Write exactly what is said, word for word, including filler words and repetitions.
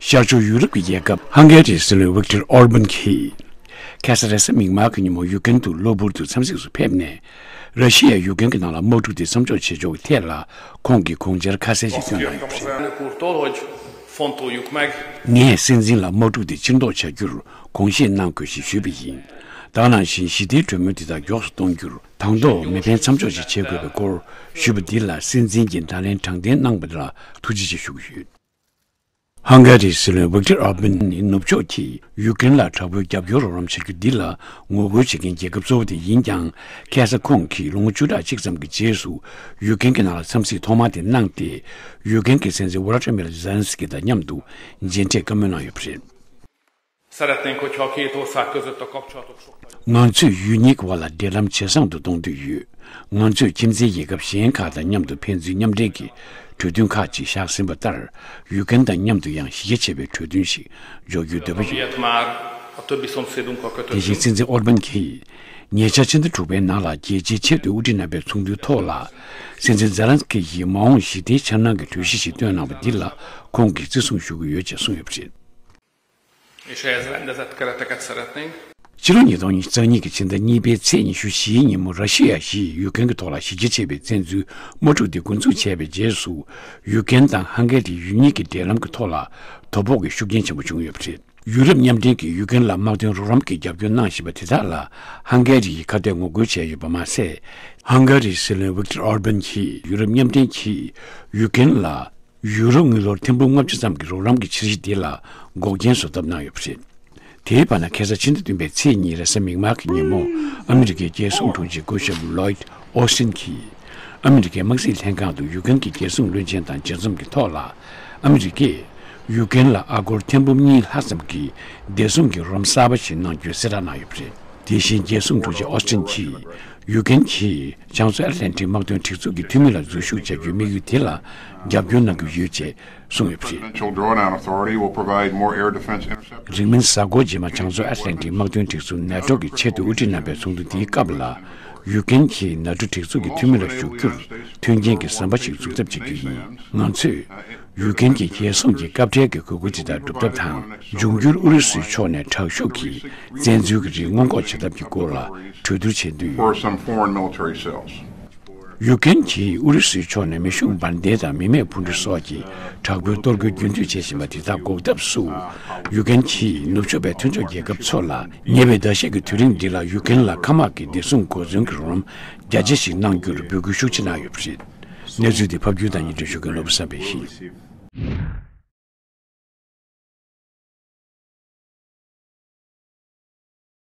ཤར་ཕྱོགས་ཡུ་རོབ་ཀྱི་རྒྱལ་ཁབ་ཧང་ག་རིའི་སྲིད་བློན་ཝིག་ཏར་ཨོར་བན་གྱིས། ཁ་སང་རེས་གཟའ་མིག་དམར་གྱི་ཉིན་མོ་ཡུ་ཀེན་དུ་གློ་བུར་དུ་འཚམས་གཟིགས་སུ་ཕེབས་ནས། ར་ཤི་ཡས་ཡུ་ཀེན་གྱི་ནང་ལ་དམག་འཁྲུག་དེ་མཚམས་འཇོག་བྱེད་ཕྱོགས་ཀྱི་ཐད་ལ་ཁོང་གིས་དགོངས་འཆར་ཁ་གསལ་ཞིག་བཏོན་གནང་ཡོད་པ་རེད། Elnök úrtól, hogy fontoljuk meg. ངས་སྲིད་འཛིན་ལ་དམག་འཁྲུག་དེ་ཕྱིར་འདོགས་བྱ་རྒྱུར་དགོངས་བཞེས་གནང་དགོས་ཞེས་ཞུས་པ་ཡིན། ད་ག་ནང་བཞིན་ཞི་བདེའི་གྲོས་མོལ་དེ་དག་མགྱོགས་སུ་གཏོང་རྒྱུར་དང་ཐོག་མེ་འཕེན་མཚམས་འཇོག་ཅིག་བྱེད་དགོས་པའི་སྐོར་ཞུས་པ་འདི་ལ་སྲིད་འཛིན་གྱིས་བརྡ་ལན་དྲང་བདེན་གནང་པ་འདི་ལ་ཐུགས་རྗེ་ཆེ་ཞུ་གི་ཡོད། ཧང་ག་རིའི་སྲིད་བློན་ཝིག་ཏར་ཨོར་བན་ནི་ནུབ་ཕྱོགས་ཀྱིས་ཡུ་ཀེན་ལ་དྲག་པོའི་རྒྱབ་སྐྱོར་རོགས་རམ་བྱ་རྒྱུ་འདི་ལ་ངོ་རྒོལ་བྱེད་མཁན་རྒྱལ་ཁབ་གཙོ་བོ་དེ་ཡིན་ཀྱང་། ཁ་སང་ཁོང་གིས་ལོ་ངོ་བཅུ་ཕྲག་གཅིག་ཙམ་གྱི་རྗེས་སུ་ཡུ་ཀེན་གྱི་ནང་ལ་འཚམས་གཟིགས་ཐོག་མ་དེ་གནང་སྟེ། ཡུ་ཀེན་གྱི་སྲིད་འཛིན་ཝོ་ལ་ཏྲ་མིར་ཛེ་ལན་སི་ཀི་དང་མཉམ་དུ་མཇལ་འཕྲད་བཀའ་མོལ་གནང་ཡོད་པ་རེད། Szeretnénk, hogyha a két ország között a kapcsolatok sokkal ང་ཚོས་ཡུལ་གཉིས་ཀྱི་བར་ལ་འབྲེལ་ལམ་ཇེ་བཟང་དུ་གཏོང་འདོད་ཡོད། ང་ཚོས་ཁྱིམ་མཚེས་རྒྱལ་ཁབ་གཞན་ཁག་དང་མཉམ་དུ་ཕན་ཚུན་མཉམ་འབྲེལ་གྱི་གྲོས་མཐུན་ཁག་ཅིག་བཞག་ཟིན་པ་ལྟར། ཡུ་ཀེན་དང་མཉམ་དུ་ཡང་གཞི་རྒྱ་ཆེ་བའི་གྲོས་མཐུན་ཞིག་འཇོག་རྒྱུའི་འདོད་པ་ཡོད། Ilyet már a többi szomszédunkkal དེ་བཞིན་kötöttünk. སྲིད་འཛིན་ཨོར་བན་གྱིས། ཉེ་ཆར་ཕྱི་ཟླ་དྲུག་པའི་ནང་ལ་རྒྱལ་སྤྱིའི་ཆེས་མཐོའི་དབུ་ཁྲིད་རྣམ་པའི་ཚོགས་འདུའི་ཐོག་ལ། སྲིད་འཛིན་ཛེ་ལན་སི་ཀི་ཡིས་མ་འོངས་ཞི་བདེའི་འཆར་སྣང་གི་གྲོས་གཞི་ཞིག་བཏོན་གནང་བ་འདི་ལ་ཁོང་གིས་བརྩི་སྲུང་ཞུ་གི་ཡོད་ཅེས་གསུངས་ཡོད་པ་རེད། És ehhez rendezett kereteket szeretnénk. ཕྱི་ལོ་ཉིས་སྟོང་རྩ་གཉིས་ཀྱི་ཕྱི་ཟླ་གཉིས་པའི་ཚེས་ཉི་ཤུ་བཞིའི་ཉིན་མོ་ར་ཤི་ཡ་ཞིག་ཡུ་ཀེན་གྱི་ཐོག་ལ་གཞི་རྒྱ་ཆེ་བའི་བཙན་འཛུལ་དམག་འཁྲུག་དེ་འགོ་འཛུགས་བྱས་པའི་རྗེས་སུ། ཡུ་ཀེན་དང་ཧང་ག་རི་ཡུལ་གཉིས་ཀྱི་འབྲེལ་ལམ་གྱི་ཐོག་ལ་དོ་ཕོག་གི་ཤུགས་རྐྱེན་ཆེན་པོ་བྱུང་ཡོད་པ་རེད། ཡུ་རོབ་མཉམ་འབྲེལ་གྱིས་ཡུ་ཀེན་ལ་དམག་དོན་རོགས་རམ་གྱི་རྒྱབ་སྐྱོར་གནང་བཞིན་པ་དེ་དག་ལ་ཧང་ག་རི་ཡིས་ཁ་གཏད་ངོ་རྒོལ་བྱས་ཡོད་པ་མ་ཟད། ཧང་ག་རིའི་སྲིད་བློན་ཝིག་ཏར་ཨོར་བན་གྱིས་ཡུ་རོབ་མཉམ་འབྲེལ་གྱིས་ཡུ་ཀེན་ལ་ཡུ་རོ་དངུལ་ལོར་ཐེར་འབུམ་ལྔ་བཅུ་ཙམ་གྱི་རོགས་རམ་གྱི་འཆར་གཞི་དེ་ལ་འགོག་རྐྱེན་བཟོ་ཐབས་གནང་ཡོད་པ་རེད། དེའི་བར་ན་ཁ་སང་ཕྱི་ཟླ་བདུན་པའི་ཚེས་གཉིས་རེས་གཟའ་མིག་དམར་གྱི་ཉིན་མོ་ཨ་མི་རི་ཀའི་རྒྱལ་སྲུང་དྲུང་ཆེ་སྐུ་ཞབས་ལོའིད་ཨོ་སི་ཊིན་གྱིས། ཨ་མི་རི་ཀའི་དམག་སྲིད་ལྷན་ཁང་དུ་ཡུ་ཀེན་གྱི་རྒྱལ་སྲུང་བློན་ཆེན་དང་མཇལ་འཛོམས་ཀྱི་ཐོག་ལ། ཨ་མི་རི་ཀས་ཡུ་ཀེན་ལ་ཨ་སྒོར་ཐེར་འབུམ་གཉིས་ལྷག་ཙམ་གྱི་བདེ་སྲུང་གི་རོགས་རམ་གསར་པ་ཞིག་གནང་རྒྱུའི་གསལ་བསྒྲགས་གནང་ཡོད་པ་རེད། དེ་བཞིན་རྒྱལ་སྲུང་དྲུང་ཆེ་ཨོ་སི་ཊིན་གྱིས་ཡུ་ཀེན་གྱིས་བྱང་མཚོ་ཨེཊ་ལན་ཊིག་དམག་དོན་སྒྲིག་འཛུགས་ཀྱི་འཐུས་མི་ལ་འཛུལ་ཞུགས་བྱ་རྒྱུའི་དམིགས་ཡུལ་དེ་ལ་རྒྱབ་སྐྱོར་གནང་གི་ཡོད་ཅེས་གསུངས་ཡོད་པ་རེད། Presidential Drawdown Authority will provide more air defense interceptors. རིང་མིན་གཟའ་འཁོར་རྗེས་མ་བྱང་མཚོ་ཨེཊ་ལན་ཊིག་དམག་དོན་སྒྲིག་འཛུགས་ནེ་ཊོ་གི་ཆེས་མཐོའི་དབུ་ཁྲིད་རྣམ་པའི་ཚོགས་འདུ་འདིའི་སྐབས་ལ། ཡུ་ཀེན་གྱིས་ནེ་ཊོ་སྒྲིག་འཛུགས་ཀྱི་འཐུས་མི་ལ་ཞུགས་རྒྱུར་མཐུན་རྐྱེན་གྱི་ཟམ་པ་ཞིག་འཛུགས་ཐབས་བྱེད་རྒྱུ་ཡིན། ང་ཚོས་ཡུ་ཀེན་གྱི་རྒྱལ་སྲུང་གི་སྐབས་འཕྲལ་གྱི་དགོས་མཁོ་དེ་དག་སྒྲུབ་ཐབས་དང་། འབྱུང་འགྱུར་ཨུ་རུ་སུའི་ཕྱོགས་ནས་དྲག་ཤུགས་ཀྱིས་བཙན་འཛུལ་གྱི་རིགས་སྔོན་འགོག་བྱེད་ཐབས་ཀྱི་སྐོར་ལ་གྲོས་བསྡུར་བྱེད་འདོད་ཡོད། Or some foreign military sales. ཡུ་ཀེན་གྱིས་ཨུ་རུ་སུའི་ཕྱོགས་ནས་མེ་ཤུགས་འབར་མདེལ་དང་མི་མེད་འཕུར་གྲུ་སོགས་ཀྱི་དྲག་པོའི་གཏོར་རྒོལ་རྒྱུན་མཐུད་བྱེད་བཞིན་པ་དེ་དག་འགོག་ཐབས་སུ། ཡུ་ཀེན་གྱིས་ནུབ་ཕྱོགས་པའི་མཐུན་ཕྱོགས་རྒྱལ་ཁབ་ཚོ་ལ་ཉེ་བའི་ཟླ་ཤས་ཀྱི་དུས་རིང་འདི་ལ་ཡུ་ཀེན་ལ་མཁའ་དམག་གི་བདེ་སྲུང་གོ་མཚོན་གྱི་རོགས་རམ་རྒྱ་ཆེ་ཞིག་གནང་རྒྱུར་འབོད་སྐུལ་ཤུགས་ཆེ་གནང་ཡོད་པ་རེད། གནས་ཚུལ་འདི་ཕབ་སྒྱུར་དང་སྙན་སྒྲོན་ཞུ་མཁན་ནོར་བུ་བསམ་འཕེལ་ཡིན།